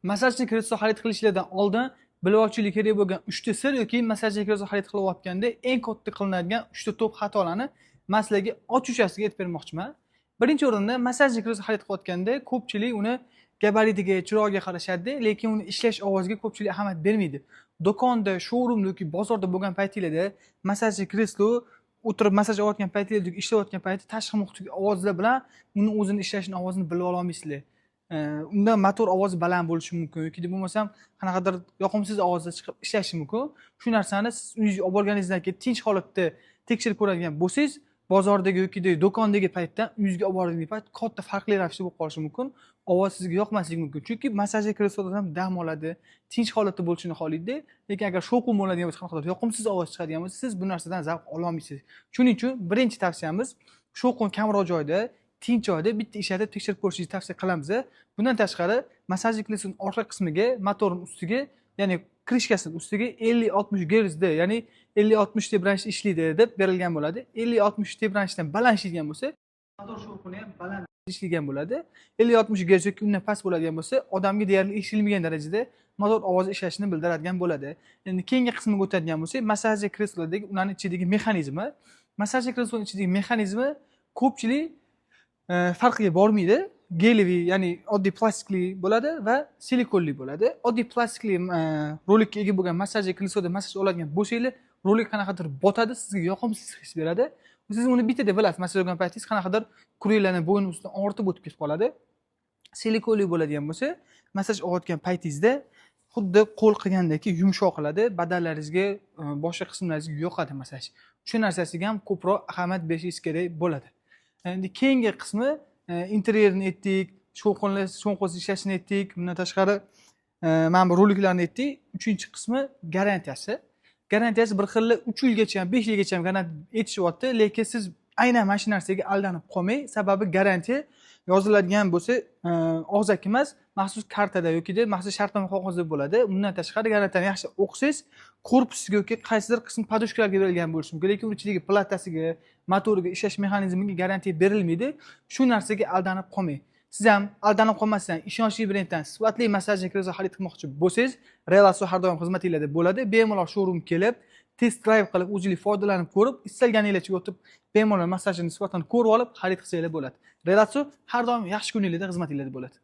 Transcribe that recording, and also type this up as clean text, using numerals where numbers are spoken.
Massajli kreslo xarid qilishlardan oldin bilib olishlik kerak bo'lgan 3 ta sir yoki massajli kreslo xarid qilayotganda eng katta qilinadigan 3 ta top xatolarni man sizlarga ochiqchasiga aytib bermoqchiman. Birinchi o'rinda massajli kreslo xarid qilayotganda ko'pchilik uni gabaritiga, chiroyiga qarashadi, lekin uni ishlash ovoziga ko'pchilik ahamiyat bermaydi. Do'konda, showroomda yoki bozorda bo'lgan paytinglarda massajli kreslo o'tirib massaj olayotgan paytingizda yoki ishlayotgan payti tashqi muhitdagi ovozlar bilan uni o'zini ishlashini ovozini bilib ololmaysizlar. Unda motor ovozi baland bo'lishi mumkin yoki bo'lmasam qanaqadir yoqimsiz ovozlar chiqib ishlashi mumkin. Shu narsani siz uyingizga olib borganingizdan keyin tinch holatda tekshirib ko'radigan bo'lsangiz, bozordagi yoki do'kondagi paytdan uyingizga olib borgan payt katta farqli ravishda bo'lib qolishi mumkin. Ovoz sizga yoqmasligi mumkin. Chunki massajli kresloda ham dam oladi, tinch holatda bo'lishini xohlaydi. Lekin agar shovqin bo'ladigan bo'lsa, qanaqadir yoqimsiz ovoz chiqadigan bo'lsa, siz bu narsadan zavq ololmaysiz. Shuning uchun birinchi tavsiyamiz shovqin kamroq joyda, tinch joyda bitta ishlatib tekshirib ko'rishingizni tavsiya qilamiz. Bundan tashqari massajli kresloning orqa qismiga, motorning ustiga, ya'ni krishkasining ustiga 50-60 Hz da, ya'ni 50-60 tebranishda ishlaydi deb berilgan bo'ladi. 50-60 tebranishdan baland ishlaydigan bo'lsa, motor shovqini ham baland ishlagan bo'ladi. 50-60 Hz yoki undan past bo'ladigan bo'lsa, odamga deyarli eshitilmagan darajada motor ovozi ishlashini bildiradigan bo'ladi. Endi keyingi qismiga o'tadigan bo'lsak, massajli kreslodagi ularning ichidagi mexanizmi. Massajli kresloning ichidagi mexanizmi ko'pchilik farqiga bormaydi. Geliviy, ya'ni oddiy plastikli bo'ladi va silikonli bo'ladi. Oddiy plastikli rolikka ega bo'lgan massajli kresloda massaj oladigan bo'lsanglar, rolik qanaqadir botadi, sizga yoqimsiz his beradi. Siz uni bittada bilasiz, massaj olgan paytingiz qanaqadir kuraylarni bo'yni ustidan ortib o'tib ketib qoladi. Silikonli bo'ladigan bo'lsa, massaj olayotgan paytingizda xuddi qo'l qilgandek yumshoq qiladi, badanlaringizga, boshqa qismlaringizga yoqadi massaj. Shu narsasiga ham ko'proq ahamiyat berishingiz kerak bo'ladi. Endi keyingi qismi interyerni aytdik, shovqinsiz ishlashini aytdik. Bundan tashqari mana bu roliklarni aytdik. Uchinchi qismi garantiyasi. Garantiyasi bir xil 3 yilgacha ham, 5 yilgacha ham garantiya aytishyapti, lekin siz aynan mana shu narsaga aldanib qolmang. Sababi garantiya yoziladigan bo'lsa, og'zaki emas, maxsus kartada yoki maxsus shartnoma qog'ozida bo'ladi. Undan tashqari garantiyani yaxshi o'qisangiz, korpusiga yoki qaysidir qism podushkalarga berilgan bo'lishi mumkin, lekin uni ichidagi platasiga, motoriga, ishlash mexanizmiga garantiya berilmaydi. Shu narsaga aldanib qolmang. Siz ham aldanib qolmasdan ishonchli brenddan sifatli massajli kreslo xarid qilmoqchi bo'lsangiz, Relaxo har doim xizmatingizda bo'ladi. Bemalol showroom kelib, test drive qilib, o'zingiz foydalanib ko'rib, istalganingizcha o'tib, bemalol massajini sifatini ko'rib olib xarid qilsanglar bo'ladi. Relaxo har doim yaxshi kuningizda xizmatingizda bo'ladi.